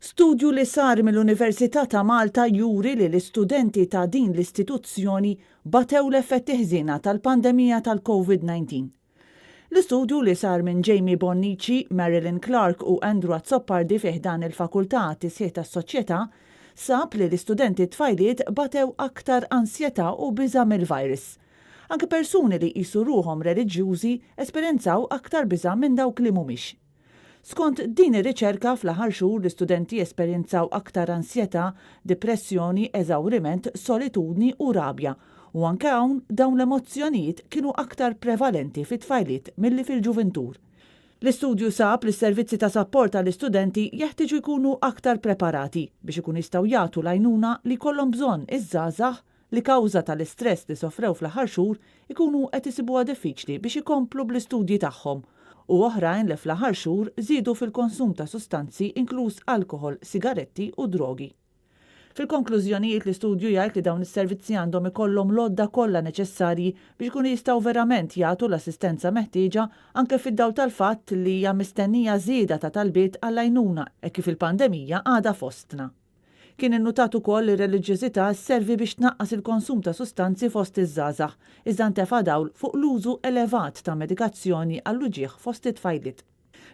Studju li sar mill-Università ta' Malta juri li l-istudenti ta' din l-istituzzjoni batew l-effetti ħżiena tal-pandemija tal-Covid-19. L-istudju li sar minn Jamie Bonnici, Marilyn Clark u Andrew Azzopardi fi ħdan il-Fakultà għat-Tisħiħ tas-Soċjetà sab li l-istudenti tfajliet batew aktar ansjetà u biża' mill-virus. Anke persuni li jqisu ruħhom reliġjużi esperjenzaw aktar biża' minn dawk li mhumiex. Skont din ir-riċerka, fl-aħħar xhur l-istudenti esperjenzaw aktar ansjetà, dipressjoni, eżawriment, solitudni u rabja, u anke hawn dawn l-emozzjonijiet kienu aktar prevalenti fit-tfajliet milli fil-ġuvintur. L-istudju sab li s-servizzi ta' sapport għall-istudenti jeħtieġu jkunu aktar preparati biex ikunu jistgħu jagħtu l-għajnuna li jkollhom bżonn iż-żgħażagħ li kawża tal-istress li sofrew fl-aħħar xhur ikunu qed isibuha diffiċli biex ikomplu bl-istudji tagħhom u oħrajn li fl-aħħar xhur żiedu fil-konsum ta' sustanzi inkluż alkoħol, sigaretti u drogi. Fil-konklużjonijiet l-istudju jgħid li dawn is-servizzi għandhom ikollhom l-għodda kollha neċessarji biex ikunu jistgħu verament jagħtu l-assistenza meħtieġa anke fid-dawl tal-fatt li hija mistennija żieda ta' talbiet għall-għajnuna hekk kif il-pandemija għadha fostna. Kien innutat ukoll li r-reliġjożità sservi biex tnaqqas il-konsum ta' sustanzi fost iż-żgħażagħ, iżda ntefa' dawl fuq l-użu elevat ta' medikazzjoni għall-uġigħ fost it-tfajliet.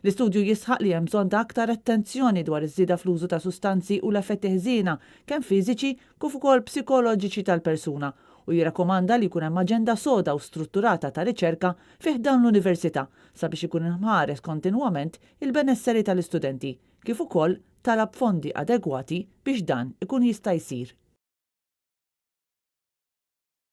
L-istudju jisħaq li hemm bżonn ta' aktar attenzjoni dwar iż-żieda fl-użu ta' sustanzi u l-effetti ħżiena kemm fiżiċi kif ukoll psikoloġiċi tal-persuna u jirrakkomanda li jkun hemm aġenda soda u strutturata ta' riċerka fi ħdan l-università sabiex ikun imħares kontinwament il-benesseri tal-istudenti kif ukoll talab fondi adegwati biex dan ikun jista' jsir.